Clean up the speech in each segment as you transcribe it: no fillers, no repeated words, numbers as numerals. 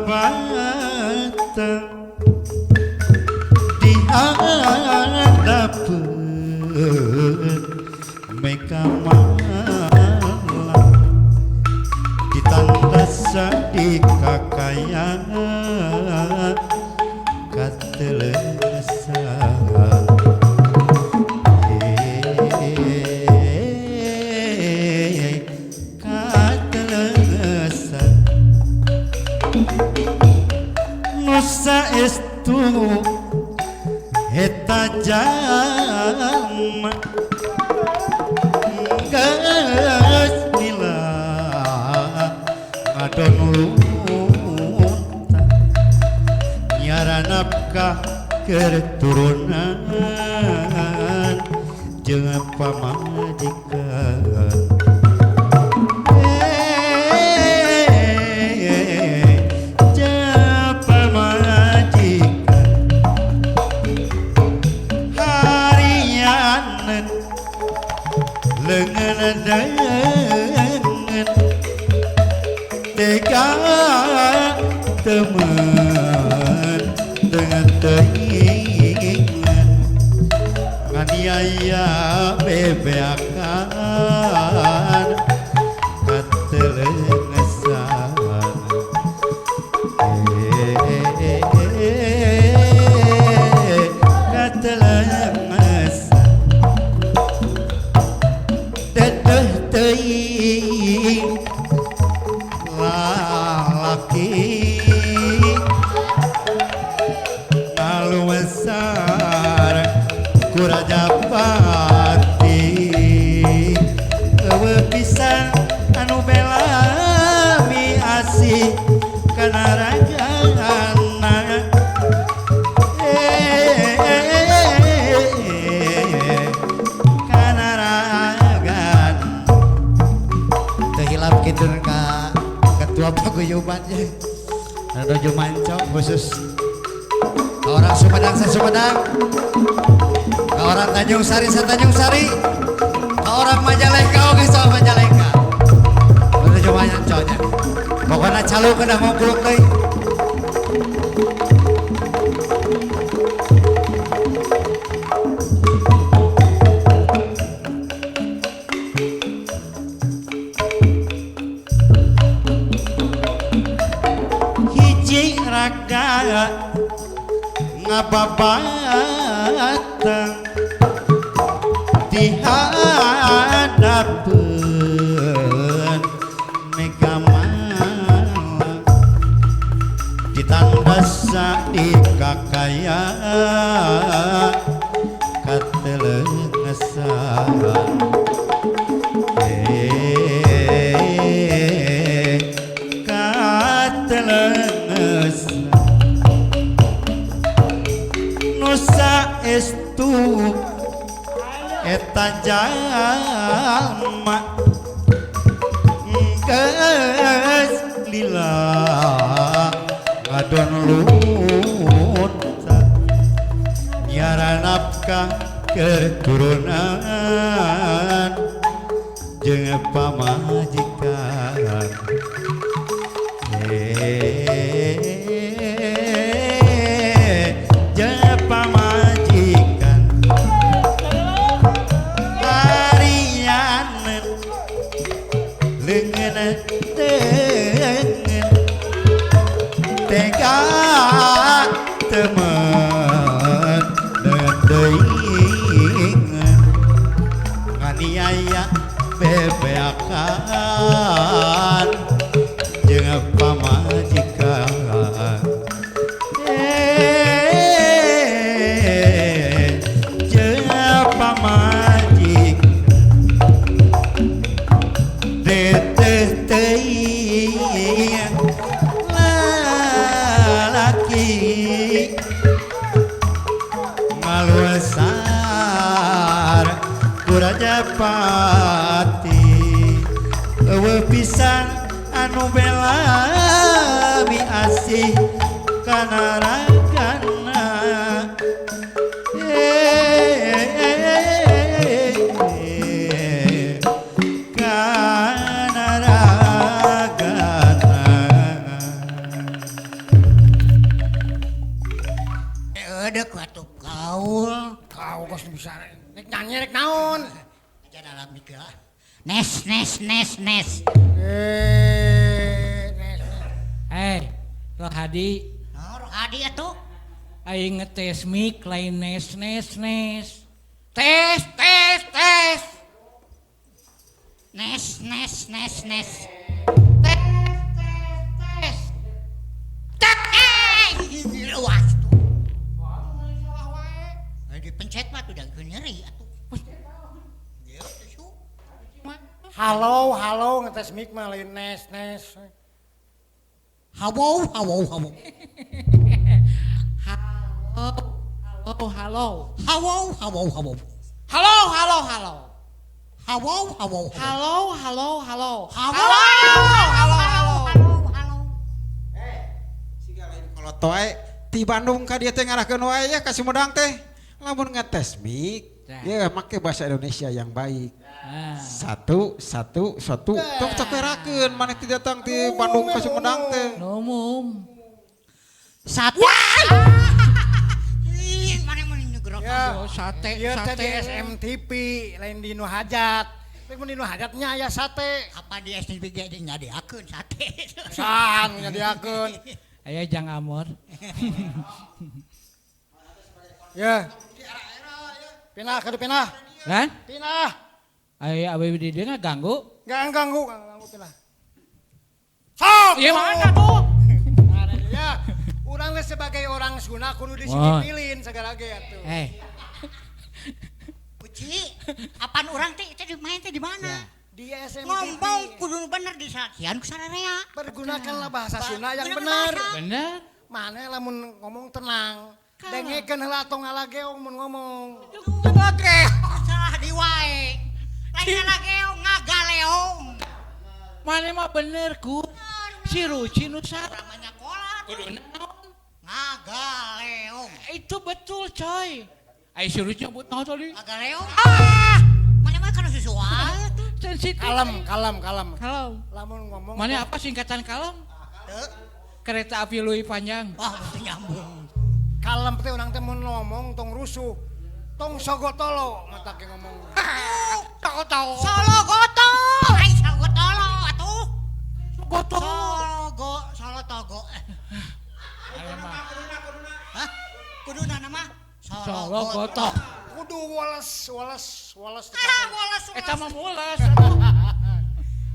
Ngababatang di hadapeun meka malam ditandasa di kakayaan katelesan katelesan nusa estu eta jalma geus lila ngadon lunta nyaran nafkah keturunan jeung pamajikan jeung pamajikan harianeun leungeun deungeun tega temen dengan teuingan nganiaya bebeakan katelengesan katelengesan dedeh teuing lalaki ngaluwesar ku Rajapati eueuh pisan anu belami asih kana rajana kana ragana. Teu hilap kitu ka ketua paguyuban ye. Anu nuju manco khusus ka orang Sumedang sa Sumedang, ka orang Tanjung Sari sa Tanjung Sari, ka orang Majalengka oge sa Majalengka. Nuju manco nya. Pokona caluk kedah mongkuluk deui. Hiji raga ngababatang di hadapeun mega malam ditandasa di kakaya katelengesan katelengesan nusa estu eta jalma geus lila ngadon lunta nyaran nafkah keturunan jeung pamajikan jeung pamajikan harianeun leungeun deungeun tega temen deung nganiaya bebeakan jeung pamajikan jeung pamajikan teteh teuing lalaki ngaluasar ku Rajapati eueuh pisan anu belami asih kana ragana kana ragana. Deuk atuh gaul. Kau kos bisa rek nyanyi rek naon? Aja dalam mikir lah. Nes nes nes nes. Eh, nes. Eh, Rohadi. Oh, Rohadi atuh. Aing ngetes mic lain nes nes nes. Tes tes tes. Nes nes nes nes. Tes tes tes. Tes. Luas tuh. Dipencet mah tuh udah nyeri atuh. Halo, halo ngetes mic mah lain nes nes. Hawo, hawo, hawo. Halo, halo, halo. Hawo, hawo, hawo. Halo, halo, halo. Hawo, hawo, halo, halo, halo. Hawo, halo, halo, halo. Eh, siga lain kolot wae ti Bandung ka dieu teh ngarahkeun wae ya ka Sumedang teh. Lamun ngetes mic, ya make bahasa Indonesia yang baik. Satu, satu, satu. Tong cakerakeun maneh ti datang ti Bandung ka Sumedang teh. Umum. Satu. Ih, mana mun ngegerok. Ya, sate, ieu teh sate. di SMTV lain di nu hajat. Rek mun di nu hajatnya aya sate. Apa di SMTV ge nyadiakeun sate. Saha nu nyadiakeun? Aya jang amor. Ya. Pindah kudu pindah. Kan? Pindah. Aya awewe di dieu ganggu. Enggak ganggu, enggak ganggu pindah. Sok. Ieu mana tuh? Nah, ya. Urang teh sebagai orang Sunda kudu disipilin segala ge atuh. Eh. Uci, apaan urang teh itu main teh di mana? Di SMTV. Ngomong kudu bener di sakian ku sararea. Pergunakanlah bahasa Sunda yang benar. Bener. Mana lamun ngomong tenang. Dengekeun heula tong ngalageong mun ngomong. Salah di wae. Lain ngalageong ngagaleong. Mana mah bener ku. Si Ruci nu salah. Namanya kolat. Kudu naon? Ngagaleong. Itu betul coy. Ai si Ruci nyebut naon tadi? Ngagaleong. Ah! Mana mah kana susu wae tuh. Sensitif. Kalem, kalem, kalem. Kalem. Lamun ngomong Mana apa singkatan kalem? Teu. Kereta api leuwih panjang. Wah, teu nyambung. Kalem teh urang teh mun ngomong tong rusuh. Tong sogotolo mata ke ngomong. Solo goto. Ai sogotolo atuh. Goto. Solo solo togo. Hah? Kuduna nama Solo goto. Kudu woles, woles, woles. Ah, woles. Eta mah mules.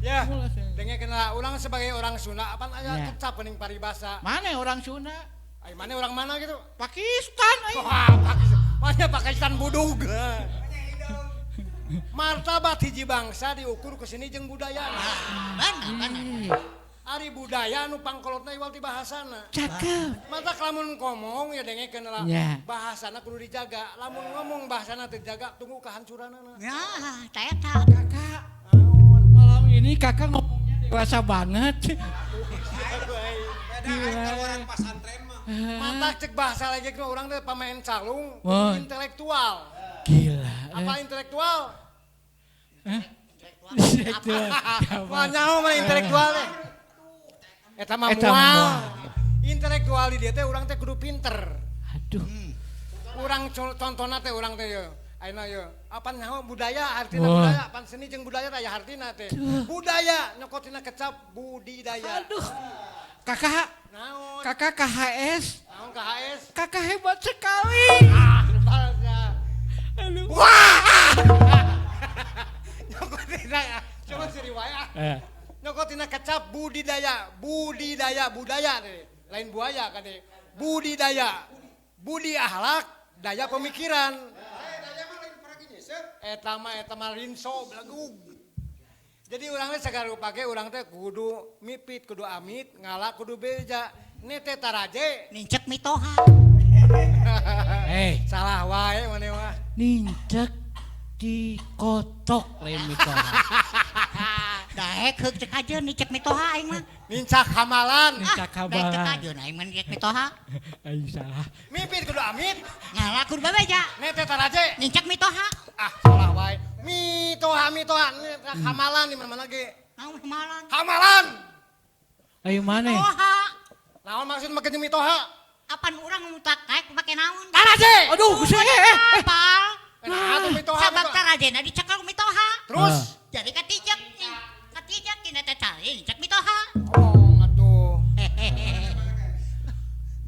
Ya, Mules, ya. dengekeun lah urang sebagai orang Sunda apaan aya Ya. kecap geuning paribasa. Mana orang Sunda? Ai mana orang mana gitu? Pakistan ai. Wah, Pakistan. Mana Pakistan budug. Martabat hiji bangsa diukur ke sini jeung budayana. Bener, bener. Ari budaya nu pangkolotna iwal ti bahasana. Cakep. Mata lamun ngomong ya dengekeun lah. Ya. Bahasana kudu dijaga. Lamun ngomong bahasana teu dijaga tunggu kehancuranana. Ya, eta. Kakak, malam ini kakak ngomongnya dewasa banget. Beda aing kaluaran pasantren mah. Mata cek bahasa lagi ke orang teh pamain calung Wah. intelektual. Gila. Apa intelektual? Intelektual. Wah nyaho mah intelektual teh. Eta mah Eta moal. moal. Intelektual di dieu teh urang teh kudu pinter. Aduh. Urang contona teh urang teh ye. Ayeuna ye. Apa nyaho budaya artina Wah. budaya, pan seni jeung budaya aya hartina teh. Budaya nyokotina kecap budidaya. Aduh. Kakak, Naon? kakak KHS. Naon KHS? Kakak hebat sekali. Ah, bahasa. Aduh. Nyokotina cuma si riwayat. Eh. Nyokotina kecap budidaya, budidaya, budaya deh. Lain buaya kan deh. Budidaya. Budi akhlak, daya pemikiran. Eta mah rinso belegug. Jadi urang teh sagala rupa ge urang teh kudu mipit, kudu amit, ngala kudu beja. Nete taraje. Nincek mitoha. Eh, Salah wae maneh mah. nincek dikotok lain mitoha. Daek heuk cek aja nincek mitoha aing mah. Nincak hamalan. Nincak Ah, daek cek hamalan. aja aing mah nincek mitoha. Aing salah. Mipit kudu amit, Ngala kudu bebeja. nete taraje. Nincek mitoha. Ah, salah wae. Mitoha mitoha nincak hamalan di mana-mana ge. Naon hamalan? Hamalan. Ayo mana? Mitoha. Naon maksud make mitoha? Apan urang mutak kaek make naon? Taraje. Aduh, geus Apal. Nah, mitoha. Sabab tarajena dicekel ku mitoha. Terus jadi katijak nih. Katijak tina teh caing cek mitoha. Oh, atuh.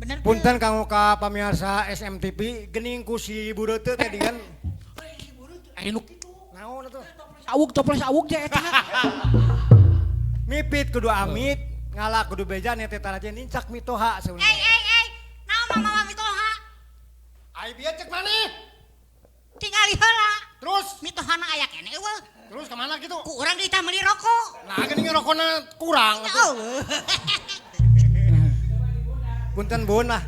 Bener. Punten kanggo ka pamirsa SMTV geuning ku si bureuteu teh dengan Aya nu kitu. Naon atuh? Awuk toples awuk teh eta. Mipit kudu amit, ngala kudu beja nya teh taraje nincak mitoha sebenarnya. Eh, naon mama mitoha? Ai bieu cek maneh? Tingali heula. Terus mitohana aya keneh eueuh. Terus kemana gitu? Ku urang ditah meuli rokok. Nah, geuning rokona kurang atuh. Punten Bun lah.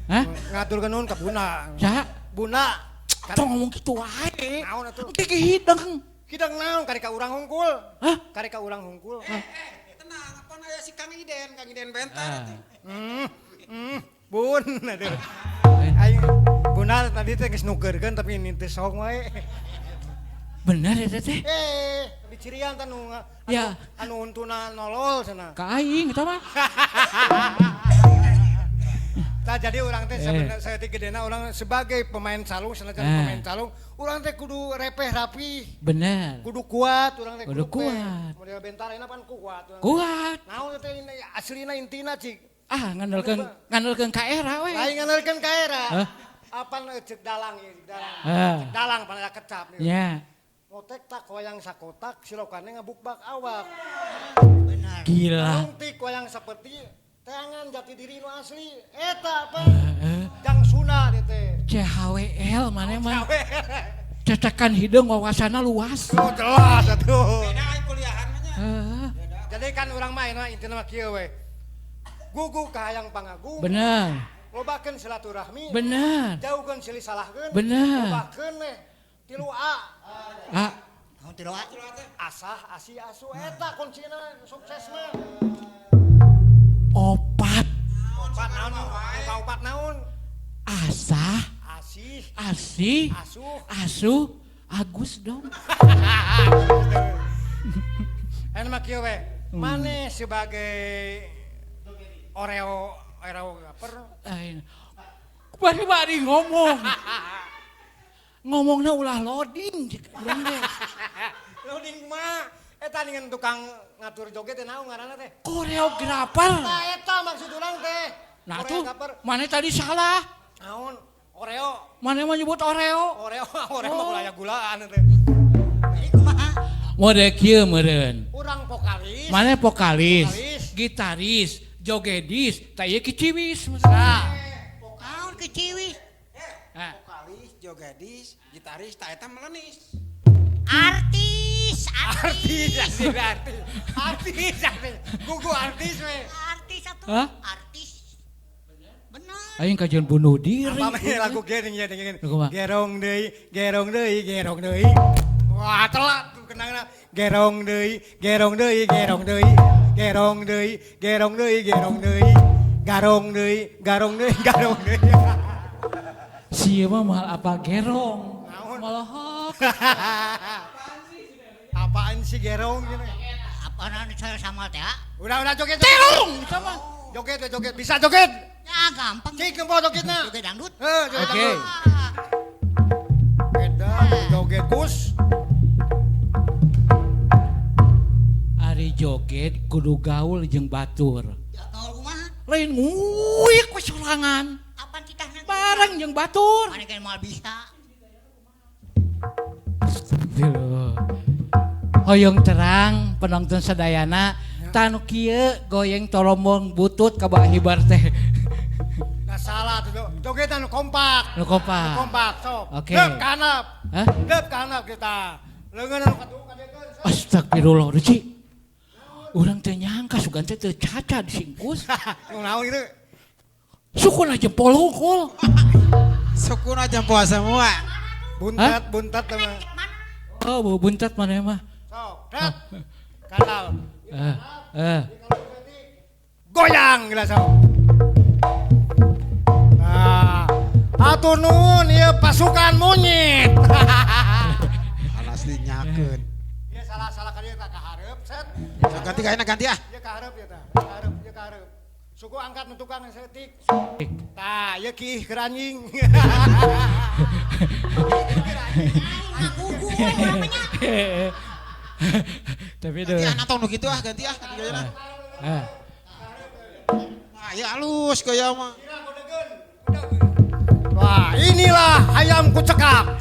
Hah? Ngaturkeun nuhun ka Bunda. Saha? Bunda. Tong ngomong kitu wae. Naon atuh? Engke hideng. Hideng naon karek ka urang hungkul? Hah? Karek ka urang hungkul. Tenang, apa aya si Kang Iden, Kang Iden bentar atuh. Bun, aduh. Aing Bunda tadi teh geus nukeurkeun tapi ini teh song wae. Bener ya teh? Dicirian teh nu ya. Anu untuna nolol cenah. Ka aing eta mah. Tah jadi urang teh sebenarnya saya teh gedena urang sebagai pemain calung senajan pemain calung urang teh kudu repeh rapi. Bener. Kudu kuat urang teh kudu kuat. Model bentar ayeuna pan kuat. Kuat. Naon teh aslina intina cik. Ah ngandalkeun ka era we. Lain ngandalkeun ka era. Apan cek dalang ieu cek dalang. Cek dalang pan aya kecap. Nya. Motek tak wayang sakotak silokane ngabukbak awak. Bener. Gila. Lungtik wayang seperti teangan jati diri nu asli eta apa? Jang Suna dieu teh. CHWL maneh mah. Cecekan hideung wawasanna luas. Oh jelas atuh. Beda ai kuliahan mah nya. Jadi kan urang mah ayeuna intina mah kieu we. Gugu ka hayang pangagung. Bener. Lobakeun silaturahmi. Bener. Jauhkeun silih salahkeun. Bener. Lobakeun we tilu A. A. Naon tilu A? Asah, asi, asu eta kuncina sukses mah. Opat. Opat naon? Opat naon? Asah, asih, asih, asuh, asuh, Agus dong. Enak mah kieu we. Maneh sebagai Oreo gaper. Bari-bari ngomong. Ngomongna ulah loading cek urang teh. Loading mah eta dengan tukang ngatur joget teh naon ngaranna teh? Koreografer. Nah eta maksud urang teh. Nah tuh, mana tadi salah? Naon? Oreo. Mana mah nyebut Oreo? Oreo, Oreo mah gula gulaan teh. Jadi kumaha? Mode kieu meureun. Urang vokalis. Mana vokalis, gitaris, jogedis, tah ieu kiciwis maksudna. Naon kiciwis? Vokalis, jogedis, gitaris, tah eta melenis. Artis, artis, artis, artis, artis, gugu artis we. Artis atuh, artis. Bener. Aing kajian bunuh diri. Apa mah lagu geuning ya geuning. Gerong deui, gerong deui, gerong deui. Wah, telat tuh kenangna. Gerong deui, gerong deui, gerong deui. Gerong deui, gerong deui, gerong deui. Garong deui, garong deui, garong deui. Sieu mah mahal apa gerong? Malah Apaan sih gerong gini? Apaan saya sama teh? Udah joget. Terung sama. Joget joget bisa joget. Ya gampang. Cik nempo jogetna. Joget dangdut. Heuh, joget Oke. dangdut. Beda joget kus. Ari joget kudu gaul jeung batur. Ya gaul kumaha? Lain nguik we sorangan. Apaan titahna? Bareng jeung batur. Mana kan moal bisa. Astagfirullah. Hoyong terang penonton sadayana tanu kieu goyeng tolombong butut ka hibar teh. Nggak salah tuh joget anu kompak. Nu kompak. Nu kompak sok. Oke. Leup ka handap. Hah? Leup ka handap kita. Leungeun anu katuhu ka dieu. Astagfirullah Reci. Urang teu nyangka sugan teh teu caca disingkus. Nu naon kitu? Sukuna jempol hungkul. Sukuna jempol semua. Buntat, buntat teh mah. Oh, buntat mana mah? Sok, dat. Kanal. Goyang gila sok. Nah, atur nuhun ieu pasukan monyet. Alas dinyakeun. Ieu salah-salah ka dieu tah ka hareup set. Sok ganti ka ganti ah. Ieu ka hareup ieu tah. Ka hareup, ieu ka hareup. Suku angkat nu tukang saeutik. Tah, ieu kiih keur anjing. Gugu we urang mah nya. Tapi deh. Ganti ah tong nu kitu ah ganti ah gayana. Wah, ieu alus gaya mah. Wah, inilah ayam kucekak.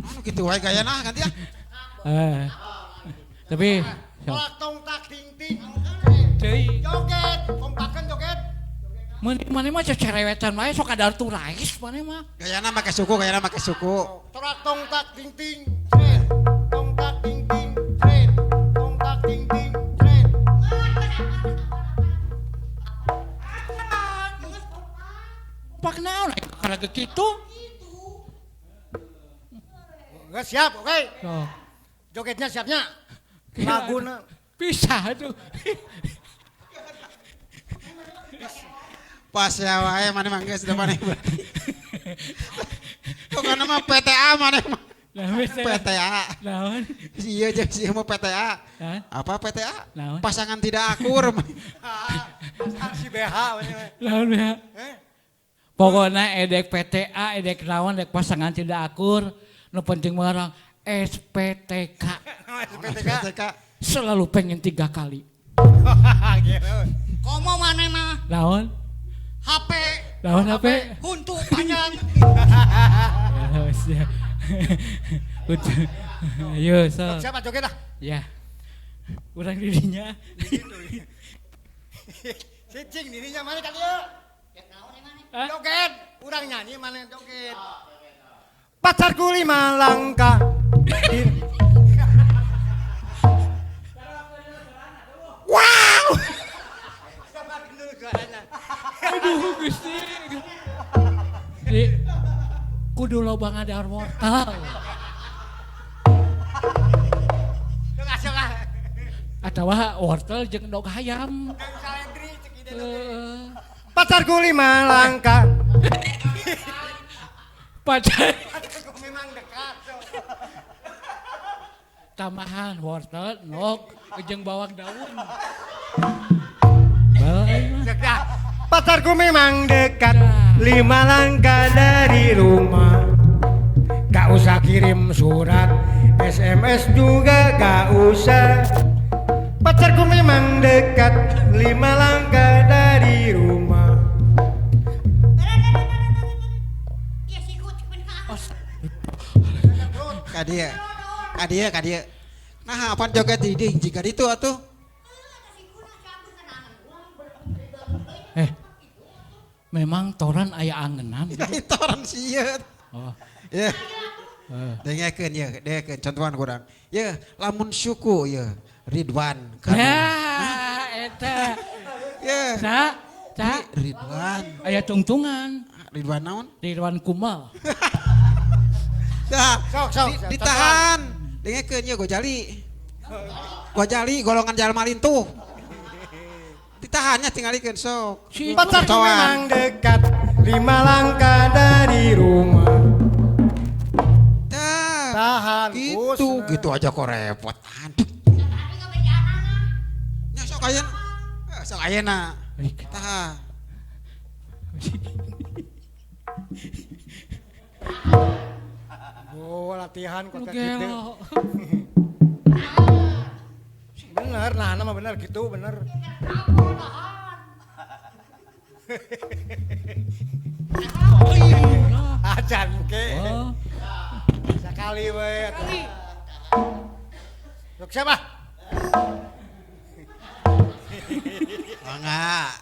Anu kitu wae gayana ah ganti ah. Tapi tolak tong tak ting ting. Joget, kompakan joget. Mana mah cecerewetan wae sok ada rais mana mah. Gayana make suku, gayana make suku. Tolak tong tak ting ting. Tret. Tong tak ting ting. Tret. Tong tak ting ting. Tret. Pak naon kana kitu? Enggak siap, oke. Okay. Oh. Jogetnya siapnya. Laguna pisah tuh. Pas ya wae maneh mah geus da maneh berarti. Pokona mah PTA maneh mah. PTA. Naon? Iya jeung si mah PTA. Apa PTA? Naon? Pasangan tidak akur. Pasangan si BH maneh. Naon BH? Pokona edek PTA, edek naon, edek pasangan tidak akur, nu penting mah orang SPTK. SPTK. Selalu pengen 3 kali. Komo maneh mah? Naon? HP. Naon HP? Huntu panjang. Ya. Ayo, so. Siapa joget ah? Ya. Urang dirinya. Cicing dirinya mana kali ya? Joget, urang nyanyi mana joget. Pacarku 5 langkah. Wow. Aduh Gusti. Di kudu loba ngadar wortel. Atawa wortel jeung endog hayam. Pacarku 5 langkah. Pacarku memang dekat. Tambahan wortel, endog jeung bawang daun. Pacarku memang dekat, 5 langkah dari rumah. Gak usah kirim surat, SMS juga gak usah. Pacarku memang dekat, 5 langkah dari rumah. Kadia, kadia, kadia. Nah, apaan joget di jika itu atuh? Memang toran aya angenan. Toran sieun. Oh. Ya. Dengekeun ya, dengekeun contohan kurang. Ya, lamun suku ya Ridwan. Ya, eta. Ya. Sa, sa Ridwan. Aya tungtungan. Ridwan naon? Ridwan Kumal. Dah, sok, sok, ditahan. Dengekeun ya Gojali. Gojali golongan jalma lintuh. Ditahannya tinggalikeun sok. Pacarku memang dekat, 5 langkah dari rumah. Tahan. Gitu, gitu aja kok repot. Aduh. Nya sok ayeuna. Sok ayeuna. Tahan. Oh, latihan kok gitu. Bener, nah nama bener gitu, bener. Acan ke. Sekali we. Sok siapa? Mangga.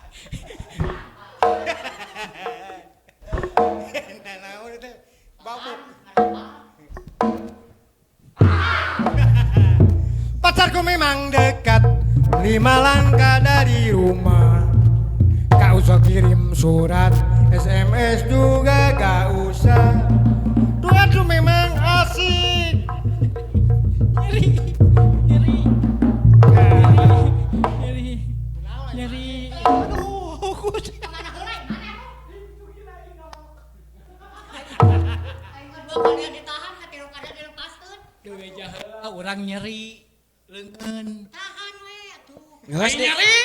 Nah, naon teh? Babuk. Pacarku memang dekat, 5 langkah dari rumah. Gak usah kirim surat, SMS juga gak usah. Duetku memang asik. Nyeri, nyeri, nyeri, nyeri. Aduh, Kemana heula? Mana? Kalian ditahan, hati nu kada dilepaskeun. Duh jaha, urang nyeri. Leungeun. Tahan we atuh. Geus nyeri.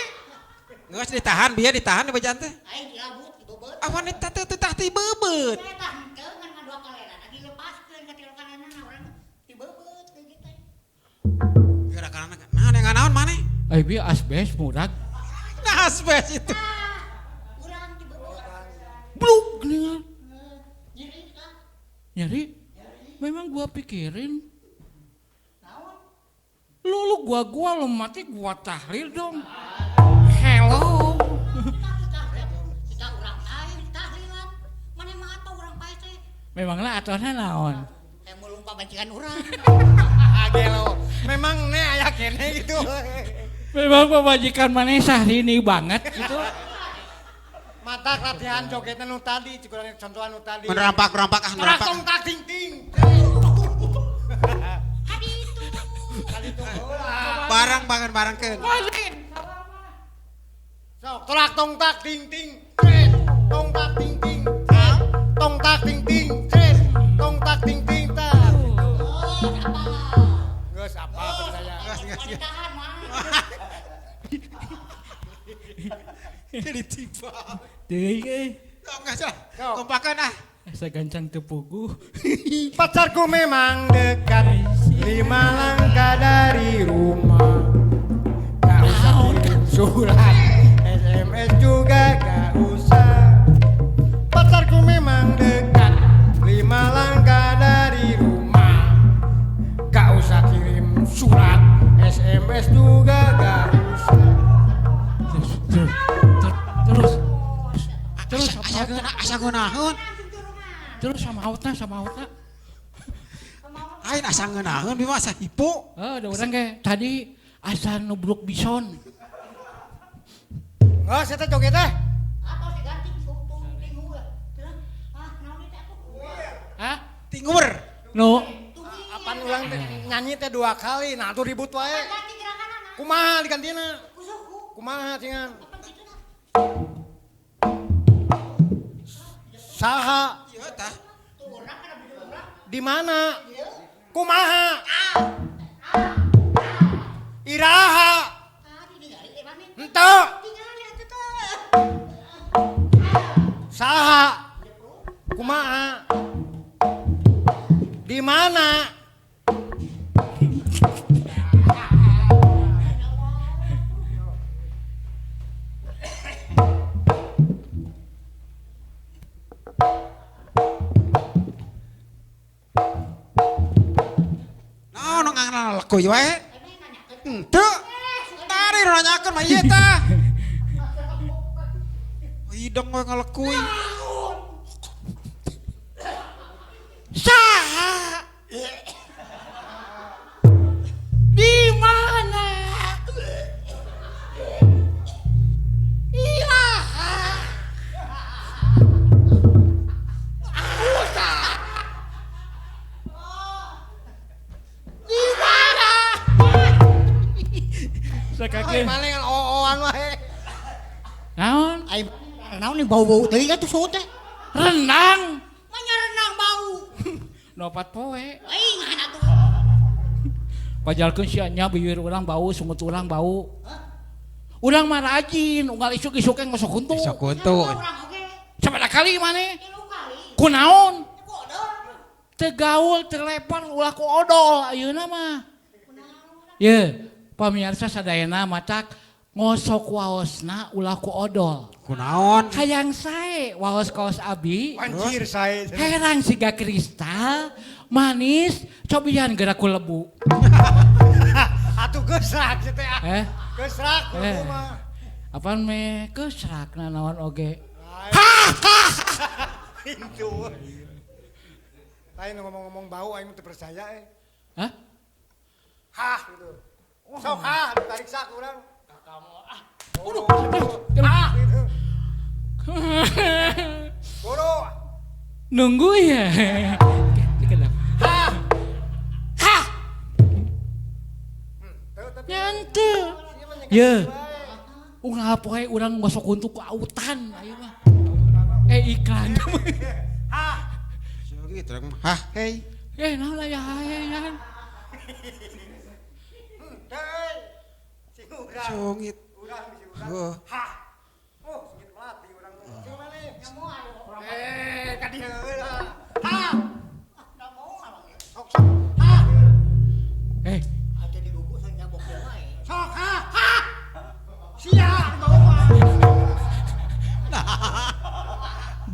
Geus ditahan bieu ditahan di bejaan teh. Aing dilabut dibebeut. Awan eta teh teh tah tibebeut. Eta henteu ngan ngadua kalerana dilepaskeun ka tilu kanana urang dibebeut deui teh. Gerakanana nah nengan naon maneh? Ai bieu asbes murag. Nah asbes itu. Urang dibebeut. Bluk geuningan. Nyeri tah. Nyeri? Memang gua pikirin. Lu gua lu mati gua tahlil dong. Hello. Kita urang tahlil tahlilan. Maneh mah atuh urang pae teh. Memanglah atuhna naon? Hayang mulung pamajikan urang. Gelo. Memang ne aya kene gitu. Memang pamajikan maneh sahrini banget gitu. Mata latihan jogetna nu tadi, cukuran contohan nu tadi. Merampak-rampak ah merampak. Tong tak ting ting. Hadi itu. Kali itu heula. Barang banget barangkeun. Sok tolak tong tak ting ting. Tong tak ting ting. Tong tak ting ting. Tong tak ting ting tak. Oh, apa? Geus apa percaya. Geus geus. Ditahan mah. Jadi tiba. Deui euy. Sok geus lah. Kompakeun ah. Asa gancang teu puguh. Pacarku memang dekat 5 langkah dari rumah. Gak usah kirim surat, SMS juga gak usah. Pacarku memang dekat 5 langkah dari rumah. Gak usah kirim surat, SMS juga gak usah. Terus asa ngeunaheun. Terus sama autna. Aing asa ngeunaheun bima asa hipu. Heuh, da urang ge tadi asa nubruk bison. Geus eta joget teh. Atau diganti sungtung tingur. Ah, naon teh aku? Hah? Tingur. Nu apaan ulang teh nyanyi teh 2 kali, nah atuh ribut wae. Ganti gerakanana. Kumaha digantina? Kusuku. Kumaha cengan? Apa kitu tah? Saha? Ieu tah. Di mana? Kumaha? Iraha? Henteu. Saha? Kumaha? Di mana? Kuy wae. Henteu. Tadi nu nanyakeun mah ieu tah. Hidung we ngalekuy. Saha? Di mana? Iraha? Di mana? Sakake maneh kan ooan wae. Naon? Ai naon nih bau-bau teuing atuh suhu teh. Renang. Manya renang bau. Nopat poe. Aing ngan atuh. Pajalkeun sia nya bibir urang bau, sungut urang bau. Urang mah rajin, unggal isuk-isuk ge ngosok huntu. Ngosok huntu. Sabaraha kali maneh? Kunaon? Teu gaul, teu lepar ulah ku odol ayeuna mah. Ye, pamirsa sadayana matak ngosok waosna ulah ku odol. Kunaon? Hayang sae waos kaos abi. Anjir sae. Herang siga kristal, manis, cobian geura ku lebu. Atuh geusrak teh ah. Geusrak ku lebu mah. Apaan me geusrak naon oge. Itu. Lain ngomong-ngomong bau aing teu percaya eh. Hah? Hah gitu. Sok hah ditarik sak urang. Kamu ah. Waduh. Ah gitu. Buru. Nunggu ya. Hah. Hah. Nyantu. Ye. Unggal poe urang ngosok huntu ku autan ayeuna mah. Iklan. Hah. Gitu, hah, hei. Naon aya hae. Sungit. Hah.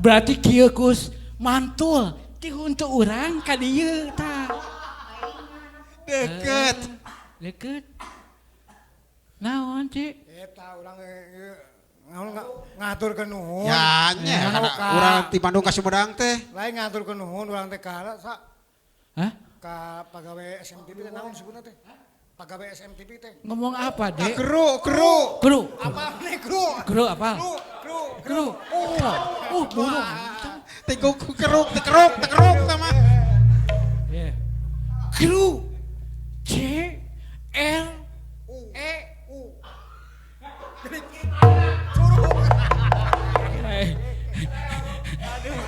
Berarti kieu Kus mantul ti huntu urang ka dieu tah. Deket. Deket. Naon Ci? Eta urang ngaturkeun nuhun. Ya nya kana urang ti Bandung ka Sumedang teh. Lain ngaturkeun nuhun urang teh ka sa. Hah? Ka pagawe SMTV teh naon sebutna teh? Pagawe SMTV teh. Ngomong apa, Dek? Kru, kru. Kru. Apa nih kru? Kru apa? Kru, kru, kru. Oh, burung. Tiku keruk, tekeruk, tekeruk sama. Yeah. Kru. C R E U. Curug. Aduh.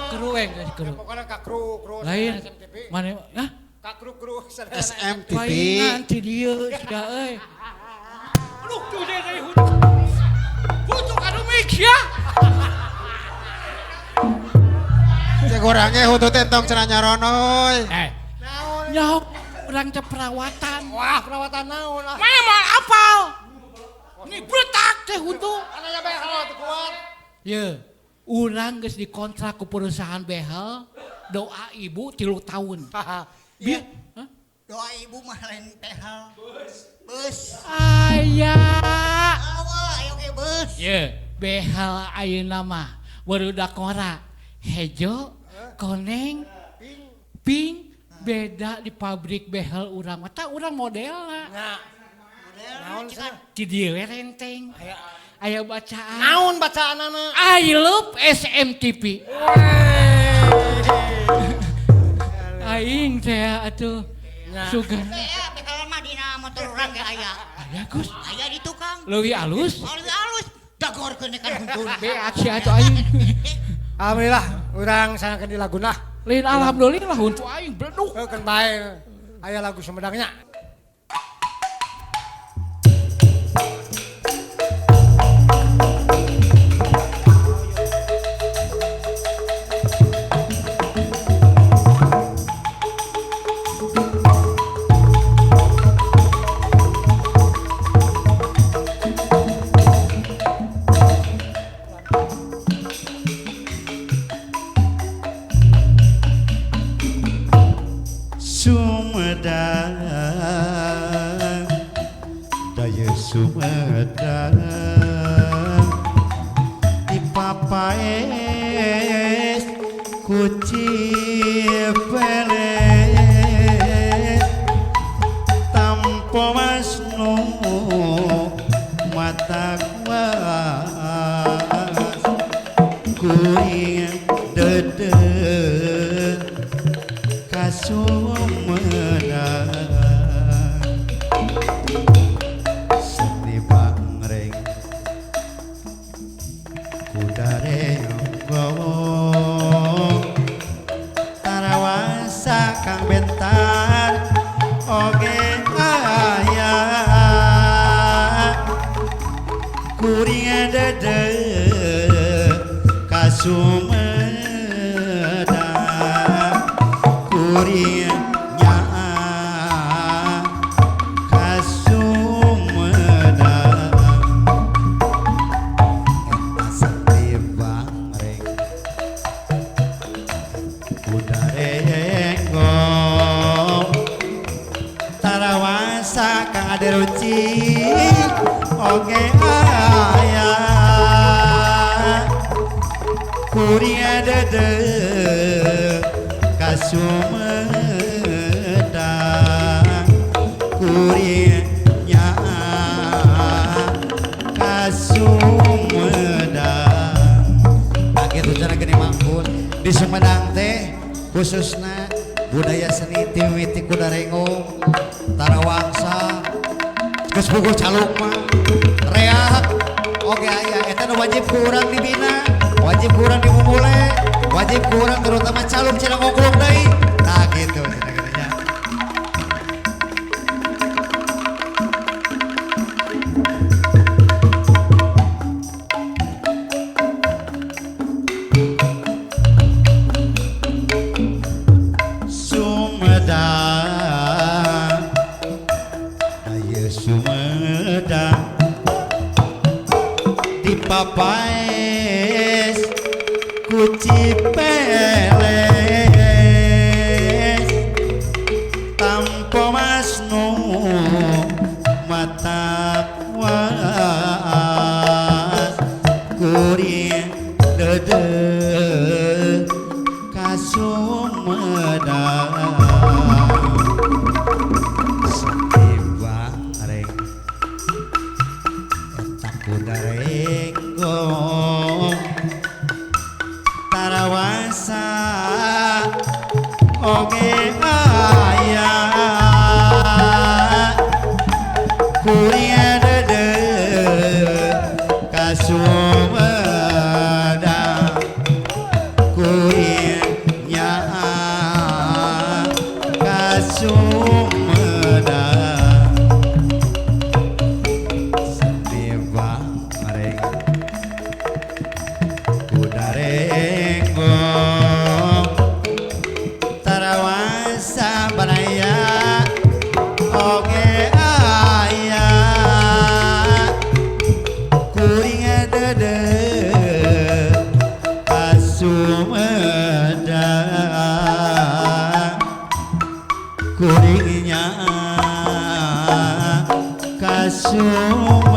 Kru kru. Pokoknya ka kru, kru lain. SMTV. Mana? Hah? Ka kru kru SMTV. Palingan ti dieu sia euy. Aduh, tuh deh dari hutu. Hutu kanu mix ya. Cek urang ge hutu teh entong cenah nyaronoy. Eh. Nyaho urang teh perawatan. Wah, perawatan naon ah. Mana mah apal. Ini bretak teh huntu. Anaknya behel teu kuat. Ye, urang geus dikontrak ku perusahaan behel, doa ibu 3 tahun. Iya. Hah? Doa ibu mah lain behel. Beus. Aya. Awa, ayo ge beus. Ye, behel ayeuna mah barudak ngora. Hejo, koneng, pink, beda di pabrik behel urang mah. Tah urang modelna. Nah. Naon sih? Di dieu we renteng. Aya bacaan. Naon bacaanana? I love SMTV. Aing teh atuh. Sugan. Behel mah dina motor urang ge aya. Aya Gus. Aya di tukang. Leuwih alus. Leuwih alus. Dagorkeun kan huntun. Beak sia atuh aing. Alhamdulillah urang sanakeun di laguna. Lain alhamdulillah huntu aing bleduk. Heuh keun bae. Aya lagu Sumedangnya. Sumedang, daya Sumedang, di papaes kuci peles, tampo masno mata kuas, kuring dede Sumedang seni bangreng kudarenggo tarawangsa kang bentar oge aya kuring dede ka Sumedang kuring nyaa ka Sumedang eta seni bangreng kudarenggo tarawangsa kang aderuci oge aya kuring dede ka Sumedang kuring nyaa ka Sumedang. Nah kitu cara geuning mangkun di Sumedang teh khususna budaya seni timiti kudarenggo tarawangsa geus puguh caluk mah reak oge aya eta nu wajib ku urang dibina, wajib ku urang dimumule, wajib ku urang terutama caluk cenah ngoglok deui. Tah kitu cenah geuning. Sumedang, daya Sumedang, di papaes ku Cipeles tampo masnu mata was kuring deudeuh ka Sumedang setiba reng eta kuda renggong tarawasa oge aya kuring deudeuh ka Sumedang kuring nyaah ka Sumedang setiba reng kuda renggong tarawasa baraya oge aya kuring deudeuh ka Sumedang kuring nyaah ka Sumedang.